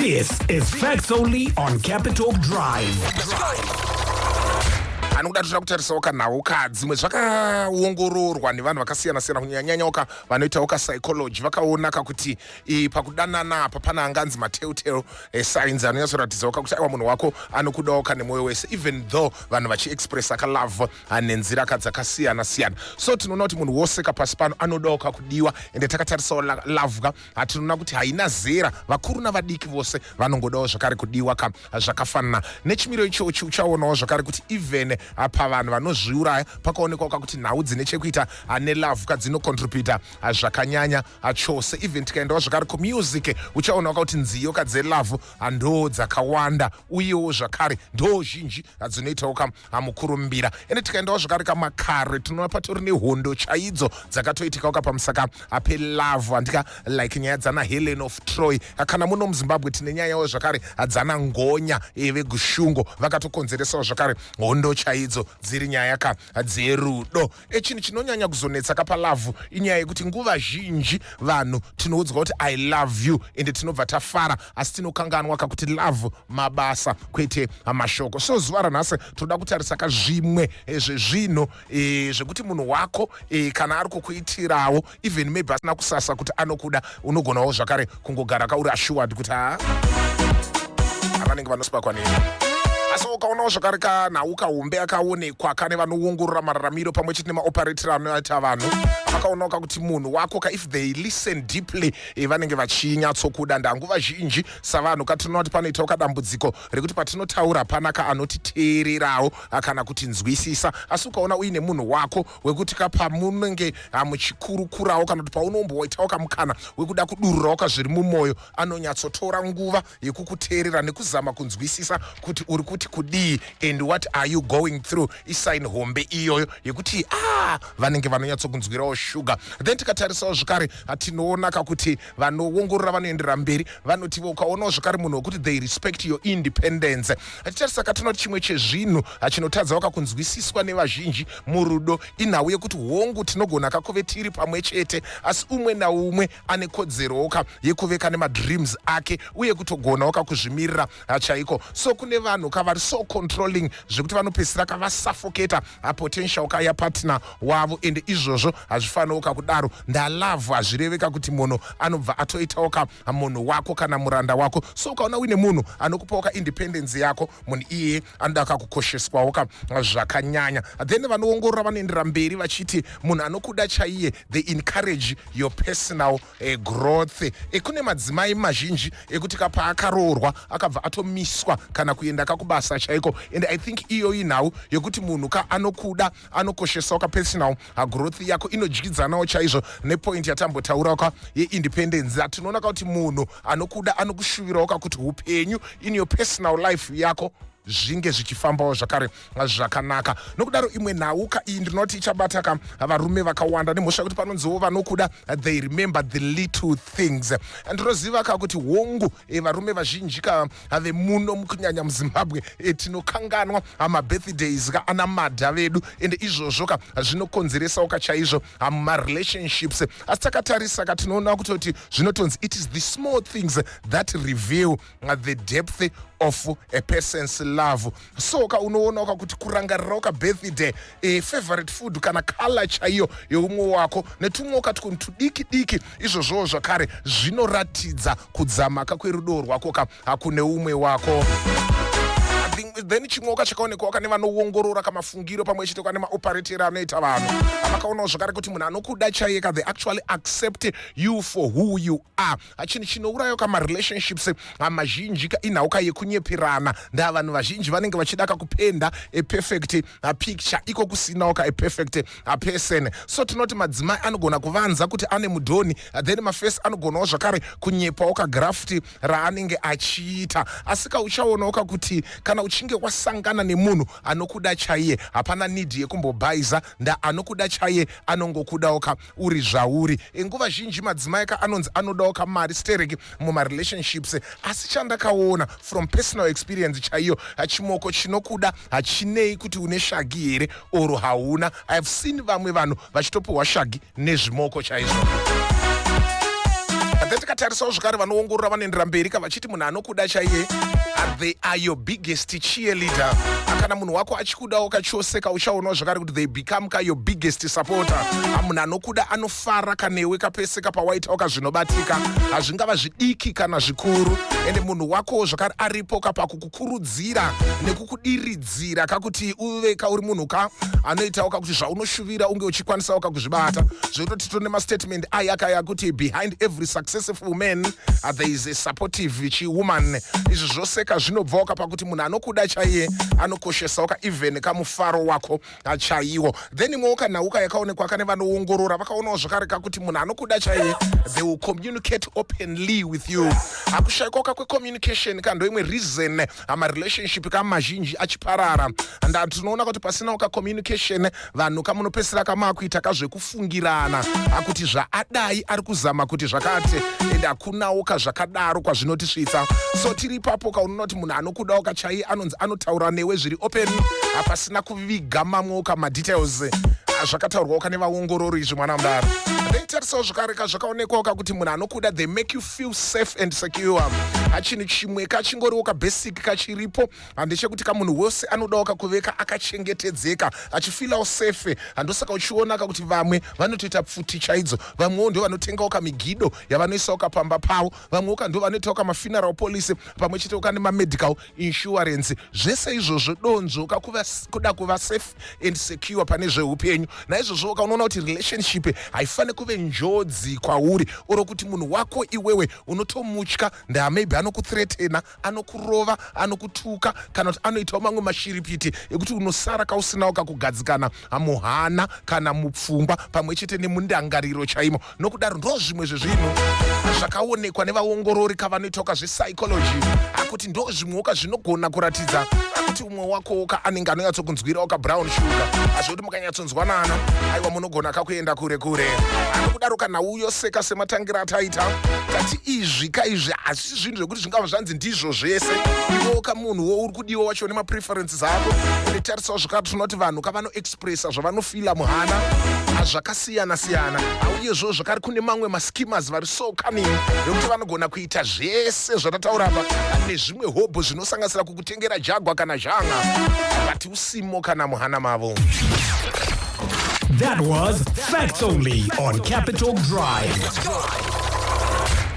This is Facts Only on Capital Drive. Anokuda toda kutarisawo kanhau ka dzimwe zvakaongororwa nevanhu vakasiyana siyana, kunyanyanya ka vanoitawo ka psychology. Vakaona ka kuti pakudanana apa pana anganzi matelltale signs anonyatsoratidzawo ka kuti aiwa, munhu wako anokudawo ka nemwoyo wese, even though vanhu vachiexpressa ka love nenzira ka dzakasiyana siyana. So tinoona kuti munhu wose kapasi pano anodawo kakudiwa, ende takatarisawo love ka, hatinoona kuti haina zera, vakuru navadiki vose vanongodawo zvakare kudiwa ka zvakafanana. Nechimiro ichochi uchaonawo zvakare kuti even pavanhu vanozviuraya pakaonekwa kakuti nhau dzine chekuita nelove ka dzinocontributa zvakanyanya chose. Even tikaendawo zvakare kumusic, uchaonawo kakuti nziyo ka dzelove ndo dzakawanda, uyewo zvakare ndo zhinji dzinoitawo ka mukurumbira. Ende tikaendawo zvakare kamakare, tinoona patori nehondo chaidzo dzakatoitikawo ka pamusaka pelove, handika? Like nyaya dzana Helen of Troy. Kana muno muZimbabwe tine nyayawo zvakare dzana Ngonya veGushungo, vakatokonzeresawo zvakare hondo chaidzo dziri nyaya ka dzerudo. Echinhu chinonyanya kuzonetsa kapalove inyaya yekuti nguva zhinji vanhu tinoudzwa kuti "I love you", ende tinobva tafara, asi tinokanganwa kakuti love mabasa, kwete mashoko. So zuva ranhasi toda kutarisa kazvimwe zvezvinhu zvekuti munhu wako kana ari kukuitirawo, even maybe asina kusasa kuti anokuda, unogonawo zvakare kungogara kauri assured kuti ha, vanenge vanosipakwa neni. Asi ukaonawo zvakare kanhau kahombe akaonekwa kane vanoongorora mararamiro pamwe chete nemaoperatiro anoita vanhu, vakaonawo kakuti munhu wako ka, if they listen deeply, vanenge vachinyatsokuda. Ndanguva zhinji savanhu katinoona kuti panoitawo kadambudziko rekuti patinotaura hapana ka anotiteererawo kana kutinzwisisa. Asi ukaona uine munhu wako wekuti ka pamunenge muchikurukurawo kana kuti paunomboitawo kamukana wekuda kudururawo kazviri mumwoyo, anonyatsotora nguva yekukuteerera nekuzama kunzwisisa kuti uri kuti kudii and what are you going through, isign hombe iyoyo yekuti ah, vanenge vanonyatsokunzwirawo shuga. Then tikatarisawo zvakare, tinoona kakuti vanoongorora vanoendera mberi vanoti ukaonawo zvakare munhu wekuti they respect your independence. Achitarisa katinoti chimwe chezvinhu chinotadzawo kakunzwisiswa nevazhinji murudo inhau yekuti hongu, tinogona kakuve tiri pamwe chete, asi umwe naumwe ane kodzerowo ka yekuve kane madreams ake uye kutogonawo kakuzvimirira chaiko. So kune vanhu ka vari so controlling zvekuti vanopedzisira kavasuffocata potential ka yapartner wavo, ende izvozvo hazvifaniwo kakudaro. Ndalove hazvireveka kuti munhu anobva atoitawo ka munhu wako kana muranda wako. So ukaona uine munhu anokupawo ka independence yako, munhu iyeye anoda kakukosheswawo ka zvakanyanya. Then vanoongorora vanoendera mberi vachiti munhu anokuda chaiye, they encourage your personal growth. Kune madzimai mazhinji ekuti kapaakaroorwa akabva atomiswa kana kuenda kakubasa chaiko, and I think iyoyi nhau yekuti munhu ka anokuda anokoshesawo kapersonal growth yako inodyidzanawo chaizvo nepoint yatambotaura ka yeindependence. Tinoona ka kuti munhu anokuda anokushuvirawo kakuti upenyu in your personal life yako zvinge zvichifambawo zvakare zvakanaka. Nokudaro imwe nhau ka iyi ndinoti ichabata ka varume vakawanda nemhosva yekuti panonziwo vanokuda, they remember the little things. Ndinoziva ka kuti hongu, varume vazhinji ka vemuno, kunyanya muZimbabwe, tinokanganwa mabirthdays ka ana madha vedu, ende izvozvo ka zvinokonzeresawo ka chaizvo mumarelationships. Asi takatarisa ka tinoona kutoti zvinotonzi it is the small things that reveal the depth of a person's love. So ka unoonawo kakuti kurangarirawo kabirthday, favorite food kana color chaiyo yeumwe wako netumwewo katunhu tudiki diki, izvozvowo zvakare zvinoratidza kudzamaka kwerudo rwako ka hakune umwe wako. Then chimwewo kachakaonekwawo kane vanoongorora kamafungiro pamwe chete kane maoperatero anoita vanhu, vakaonawo zvakare kuti munhu anokuda chaiye ka, they actually accept you for who you are. Chinhu chinourayo kamarelationships mazhinji ka inhauka yekunyeperana. Ndaa vanhu vazhinji vanenge vachida kakupenda a perfect picture iko kusinawo ka a perfect person. So tinoti madzimai anogona kuvanza kuti ane mudhoni, then mafesi anogonawo zvakare kunyepawo kagraft raanenge achiita. Asi kauchaonawo kakuti kana uchinge wasangana nemunhu anokuda chaiye, hapana need yekumbobhaiza. Nda anokuda chaiye anongokudawo ka uri zvauri. Nguva zhinji madzimai ka anonzi anodawo kamari stereki mumarelationships, asi chandakaona from personal experience chaiyo, chimoko chinokuda hachinei kuti une shagi here or hauna. I have seen vamwe vanhu vachitopiwa shagi nezvimoko chaizvo. Then tikatarisawo zvakare, vanoongorora vanoendera mberi ka vachiti munhu anokuda chaiye, they are your biggest cheerleader. Kana munhu wako achikudawo kachose ka, uchaonawo zvakare kuti they become ka your biggest supporter. Munhu anokuda anofara kanewe kapese kapawaitawo kazvinobatika, hazvingava zvidiki kana zvikuru. Ende munhu wako zvakare aripo kapakukukurudzira nekukudiridzira kakuti uve kauri munhu ka anoitawo kakuti zvaunoshuvira unge uchikwanisawo kakuzvibata. Zvekutoti tone mastatement aya kaya kuti behind every successful man there is a supportive chiwoman. Izvi zvose ka zvinobvawo kapakuti munhu anokuda chaiye anokoshesawo ka even kamufaro wako chaiwo. Then imwewo kanhauka yakaonekwa kane vanoongorora, vakaonawo zvakare kakuti munhu anokuda chaiye, they will communicate openly with you. Hakushayikwa kwecommunication ka ndo imwe reason marelationship kamazhinji achiparara. And tinoona kuti pasinawo kacommunication, vanhu kamunopedzisira kamakuita kazvekufungirana akuti zvaadai ari kuzama kuti zvakati, ende hakunawo kazvakadaro kwazvinotisvitsa. So tiri ipapo kaunoona kuti munhu anokudawo kachai anonzi anotaura newe zviri open, hapasina kuviga mamwewo kamadetails. Zvakataurwawo kane vaongorori izvi, mwana mudaro. Then tarisawo zvakare kazvakaonekwawo kakuti munhu anokuda, they make you feel safe and secure. Chinhu chimwe kachingoriwo kabasic kachiripo handechekuti kamunhu wose anodawo kakuveka akachengetedzeka, achifeelawo safe. Handosaka uchiona kakuti vamwe vanotoita pfuti chaidzo, vamwewo ndo vanotengawo kamigido yavanoisawo kapamba pavo, vamwewo ka ndo vanoitawo kamafuneral policy pamwe chete kane mamedical insurance. Zvese izvozvo donzvo kakuda kuva safe and secure pane zveupenyu. Naizvozvo kaunoona kuti relationship haifani kuve njodzi kwauri, oro kuti munhu wako iwewe unotomutya ndaa maybe anokuthreatena, anokurova, anokutuka, kana kuti anoitawo mamwe mashiripiti ekuti unosara kausinawo kakugadzikana muhana kana mupfungwa pamwe chete nemundangariro chaimo. Nokudaro ndo zvimwe zvezvinhu zvakaonekwa nevaongorori kavanoitawo zvepsychology, akuti ndo zvimwewo kazvinogona kuratidza akuti umwe wakowo ka anenge anonyatsokunzwirawo kabrown sugar, azvekuti mukanyatsonzwanana, aiwa, munogona kakuenda kure kure. Nokudaro kana uyoseka sematangira ataita, tati izvi kaizvi hazvisi zvinhu zvekuti zvingava zvanzi ndizvo zvese. Iwewo kamunhuwo uri kudiwa wacho nemapreferences ako. Ende tarisawo zvakare, tinoti vanhu kavanoexpressa zvavanofeela muhana zvakasiyana siyana. Uyezvo zvakare kune mamwe maschemas vari so cunning ekuti vanogona kuita zvese zvatataura apa nezvimwe hobho zvinosanganisira kukutengera Jaguar kana janga, but usimo kana muhana mavo. That was Facts Only on Capital Drive.